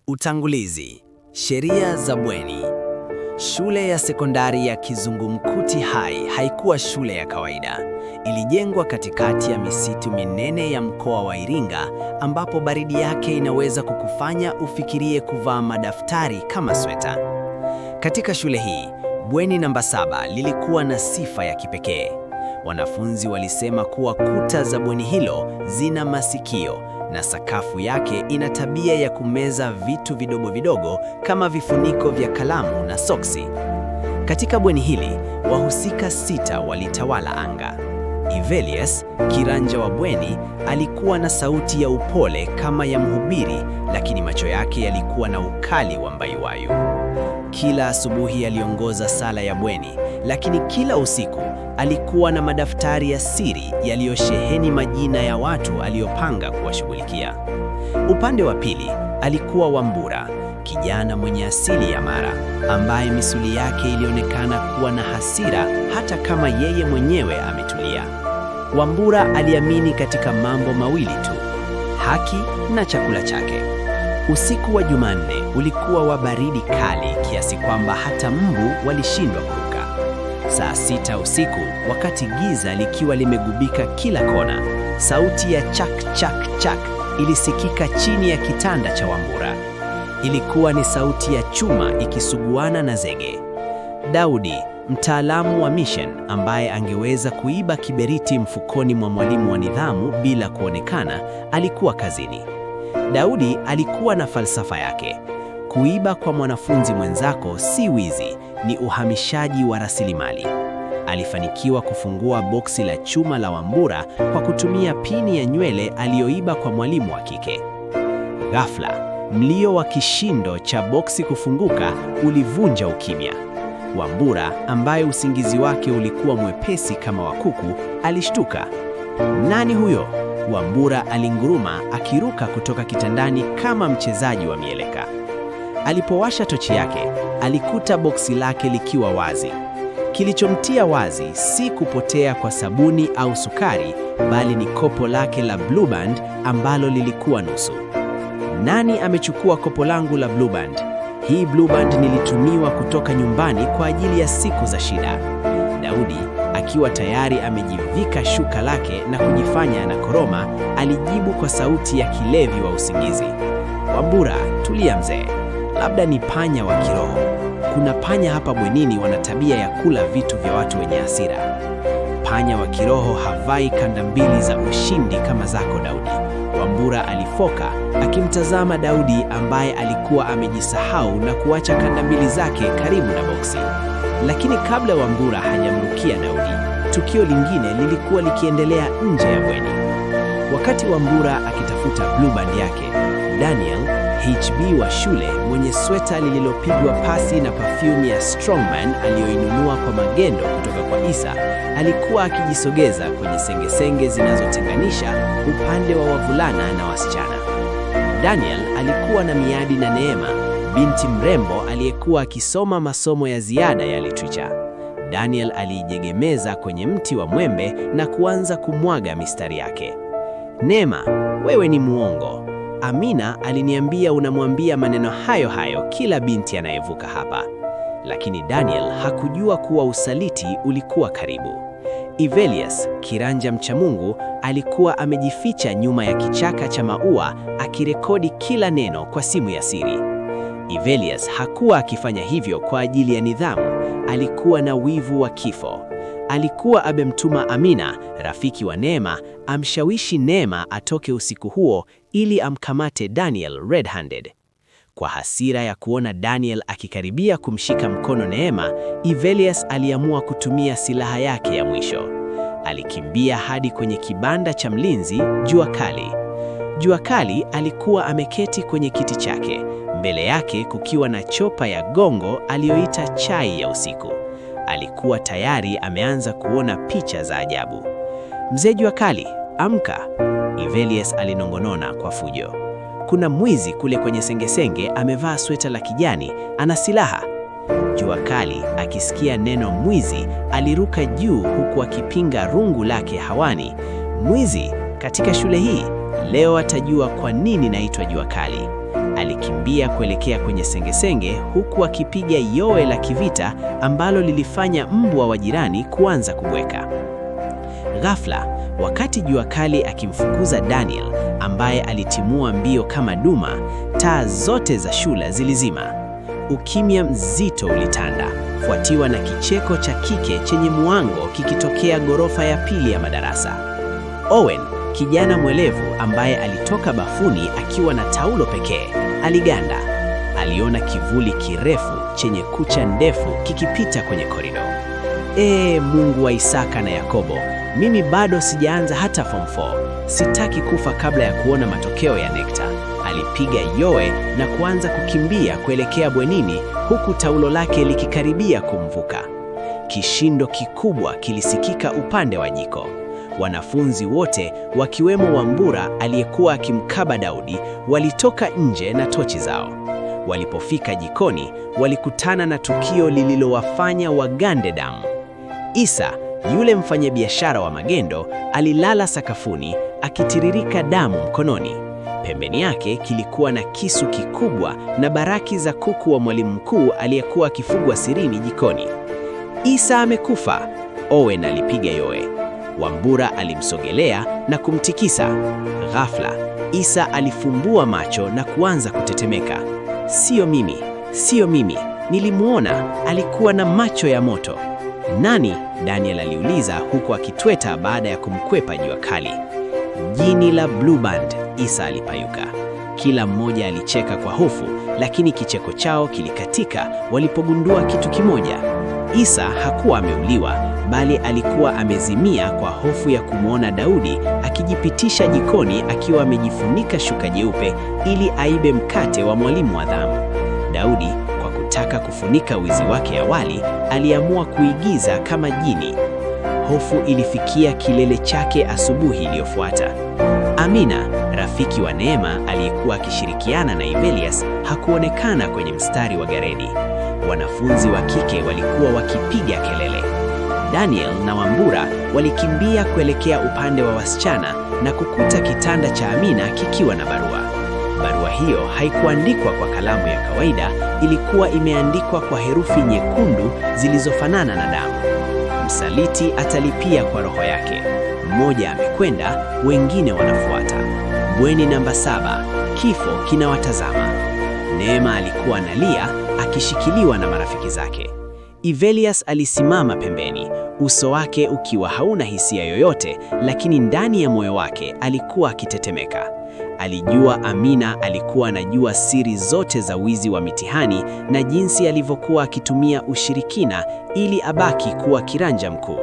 Utangulizi: Sheria za bweni. Shule ya sekondari ya Kizungumkuti High haikuwa shule ya kawaida. Ilijengwa katikati ya misitu minene ya mkoa wa Iringa, ambapo baridi yake inaweza kukufanya ufikirie kuvaa madaftari kama sweta. Katika shule hii, bweni namba 7 lilikuwa na sifa ya kipekee. Wanafunzi walisema kuwa kuta za bweni hilo zina masikio na sakafu yake ina tabia ya kumeza vitu vidogo vidogo kama vifuniko vya kalamu na soksi. Katika bweni hili, wahusika 6 walitawala anga. Ivelius, kiranja wa bweni, alikuwa na sauti ya upole kama ya mhubiri, lakini macho yake yalikuwa na ukali wa mbayuwayu. Kila asubuhi aliongoza sala ya bweni, lakini kila usiku alikuwa na madaftari ya siri yaliyosheheni majina ya watu aliyopanga kuwashughulikia. Upande wa pili alikuwa Wambura, kijana mwenye asili ya Mara, ambaye misuli yake ilionekana kuwa na hasira hata kama yeye mwenyewe ametulia. Wambura aliamini katika mambo mawili tu: haki na chakula chake. Usiku wa Jumanne ulikuwa wa baridi kali kiasi kwamba hata mbu walishindwa kuruka. Saa 6 usiku, wakati giza likiwa limegubika kila kona, sauti ya chak chak chak ilisikika chini ya kitanda cha Wambura. Ilikuwa ni sauti ya chuma ikisuguana na zege. Daudi, mtaalamu wa mission ambaye angeweza kuiba kiberiti mfukoni mwa mwalimu wa nidhamu bila kuonekana, alikuwa kazini. Daudi alikuwa na falsafa yake. Kuiba kwa mwanafunzi mwenzako si wizi, ni uhamishaji wa rasilimali. Alifanikiwa kufungua boksi la chuma la Wambura kwa kutumia pini ya nywele aliyoiba kwa mwalimu wa kike. Ghafla, mlio wa kishindo cha boksi kufunguka ulivunja ukimya. Wambura, ambaye usingizi wake ulikuwa mwepesi kama wa kuku, alishtuka. Nani huyo? Wambura alinguruma akiruka kutoka kitandani kama mchezaji wa mieleka. Alipowasha tochi yake, alikuta boksi lake likiwa wazi. Kilichomtia wazi si kupotea kwa sabuni au sukari, bali ni kopo lake la Blue Band ambalo lilikuwa nusu. Nani amechukua kopo langu la Blue Band? Hii Blue Band nilitumiwa kutoka nyumbani kwa ajili ya siku za shida. Daudi, akiwa tayari amejivika shuka lake na kujifanya anakoroma, alijibu kwa sauti ya kilevi wa usingizi. Wambura, tulia mzee. Labda ni panya wa kiroho. Kuna panya hapa bwenini wana tabia ya kula vitu vya watu wenye hasira. Panya wa kiroho havai kanda mbili za ushindi kama zako Daudi. Wambura alifoka akimtazama Daudi ambaye alikuwa amejisahau na kuacha kanda mbili zake karibu na boksi. Lakini kabla Wambura hajamrukia Daudi, tukio lingine lilikuwa likiendelea nje ya bweni. Wakati Wambura akitafuta Blue Band yake, Daniel, HB wa shule mwenye sweta lililopigwa pasi na perfume ya Strongman aliyoinunua kwa magendo kutoka kwa Isa, alikuwa akijisogeza kwenye sengesenge zinazotenganisha upande wa wavulana na wasichana. Daniel alikuwa na miadi na Neema, binti mrembo aliyekuwa akisoma masomo ya ziada ya literature. Daniel alijegemeza kwenye mti wa mwembe na kuanza kumwaga mistari yake. Neema, wewe ni muongo. Amina aliniambia unamwambia maneno hayo hayo kila binti anayevuka hapa. Lakini Daniel hakujua kuwa usaliti ulikuwa karibu. Ivelius, kiranja mchamungu, alikuwa amejificha nyuma ya kichaka cha maua akirekodi kila neno kwa simu ya siri. Ivelius hakuwa akifanya hivyo kwa ajili ya nidhamu, alikuwa na wivu wa kifo. Alikuwa amemtuma Amina, rafiki wa Neema, amshawishi Neema atoke usiku huo ili amkamate Daniel red-handed. Kwa hasira ya kuona Daniel akikaribia kumshika mkono Neema, Ivelius aliamua kutumia silaha yake ya mwisho. Alikimbia hadi kwenye kibanda cha mlinzi Jua Kali. Jua Kali alikuwa ameketi kwenye kiti chake, mbele yake kukiwa na chopa ya gongo aliyoita chai ya usiku. Alikuwa tayari ameanza kuona picha za ajabu. Mzee Jua Kali, amka! Ivelius alinongonona kwa fujo. Kuna mwizi kule kwenye sengesenge, amevaa sweta la kijani, ana silaha. Jua Kali akisikia neno mwizi, aliruka juu huku akipinga rungu lake hawani. Mwizi katika shule hii? Leo atajua kwa nini naitwa Jua Kali. Alikimbia kuelekea kwenye sengesenge huku akipiga yowe la kivita ambalo lilifanya mbwa wa jirani kuanza kubweka. Ghafla, wakati Jua Kali akimfukuza Daniel ambaye alitimua mbio kama duma, taa zote za shule zilizima. Ukimya mzito ulitanda, fuatiwa na kicheko cha kike chenye mwango kikitokea ghorofa ya pili ya madarasa. Owen, kijana mwelevu ambaye alitoka bafuni akiwa na taulo pekee, aliganda. Aliona kivuli kirefu chenye kucha ndefu kikipita kwenye korido. Ee Mungu wa Isaka na Yakobo, mimi bado sijaanza hata form 4. Sitaki kufa kabla ya kuona matokeo ya NECTA. Alipiga yowe na kuanza kukimbia kuelekea bwenini huku taulo lake likikaribia kumvuka. Kishindo kikubwa kilisikika upande wa jiko. Wanafunzi wote wakiwemo Wambura aliyekuwa akimkaba Daudi walitoka nje na tochi zao. Walipofika jikoni, walikutana na tukio lililowafanya wagande damu. Isa, yule mfanyabiashara wa magendo, alilala sakafuni akitiririka damu mkononi. Pembeni yake kilikuwa na kisu kikubwa na baraki za kuku wa mwalimu mkuu aliyekuwa akifugwa sirini jikoni. Isa amekufa, Owen alipiga yowe. Wambura alimsogelea na kumtikisa. Ghafla, Isa alifumbua macho na kuanza kutetemeka. Sio mimi, sio mimi. Nilimuona, alikuwa na macho ya moto. Nani? Daniel aliuliza huku akitweta baada ya kumkwepa Jua Kali. Jini la Blue Band, Isa alipayuka. Kila mmoja alicheka kwa hofu, lakini kicheko chao kilikatika walipogundua kitu kimoja. Isa hakuwa ameuliwa, bali alikuwa amezimia kwa hofu ya kumwona Daudi akijipitisha jikoni akiwa amejifunika shuka jeupe ili aibe mkate wa mwalimu wa zamu. Daudi, kwa kutaka kufunika wizi wake awali, aliamua kuigiza kama jini. Hofu ilifikia kilele chake asubuhi iliyofuata. Amina, rafiki wa Neema aliyekuwa akishirikiana na Ivelias, hakuonekana kwenye mstari wa garedi. Wanafunzi wa kike walikuwa wakipiga kelele. Daniel na Wambura walikimbia kuelekea upande wa wasichana na kukuta kitanda cha Amina kikiwa na barua. Barua hiyo haikuandikwa kwa kalamu ya kawaida, ilikuwa imeandikwa kwa herufi nyekundu zilizofanana na damu. Msaliti atalipia kwa roho yake. Mmoja amekwenda, wengine wanafuata. Bweni namba 7, kifo kinawatazama. Neema alikuwa analia akishikiliwa na marafiki zake. Ivelias alisimama pembeni, uso wake ukiwa hauna hisia yoyote, lakini ndani ya moyo wake alikuwa akitetemeka. Alijua Amina alikuwa anajua siri zote za wizi wa mitihani na jinsi alivyokuwa akitumia ushirikina ili abaki kuwa kiranja mkuu.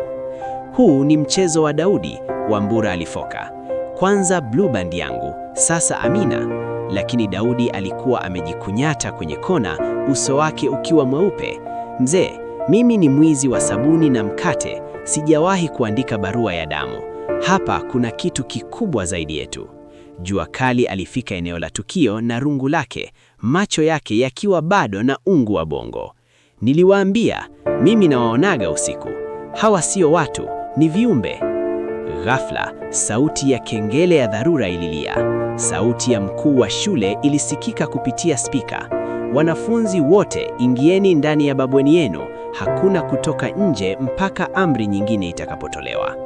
Huu ni mchezo wa Daudi, Wambura alifoka. Kwanza Blue Band yangu, sasa Amina. Lakini Daudi alikuwa amejikunyata kwenye kona, uso wake ukiwa mweupe. Mzee, mimi ni mwizi wa sabuni na mkate, sijawahi kuandika barua ya damu. Hapa kuna kitu kikubwa zaidi yetu. Jua Kali alifika eneo la tukio na rungu lake, macho yake yakiwa bado na ungu wa bongo. Niliwaambia, mimi nawaonaga usiku. Hawa sio watu, ni viumbe. Ghafla, sauti ya kengele ya dharura ililia. Sauti ya mkuu wa shule ilisikika kupitia spika. Wanafunzi wote ingieni ndani ya babweni yenu, hakuna kutoka nje mpaka amri nyingine itakapotolewa.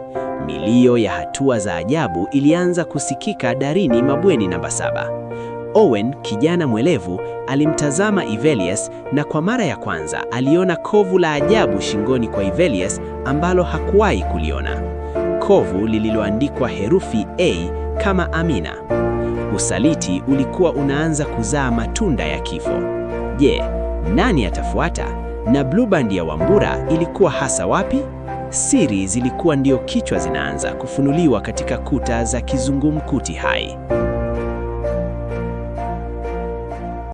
Milio ya hatua za ajabu ilianza kusikika darini mabweni namba 7. Owen, kijana mwelevu, alimtazama Ivelias na kwa mara ya kwanza aliona kovu la ajabu shingoni kwa Ivelias ambalo hakuwahi kuliona. Kovu lililoandikwa herufi A kama Amina. Usaliti ulikuwa unaanza kuzaa matunda ya kifo. Je, nani atafuata? Na Blue Band ya Wambura ilikuwa hasa wapi? Siri zilikuwa ndio kichwa zinaanza kufunuliwa katika kuta za Kizungumkuti Hai.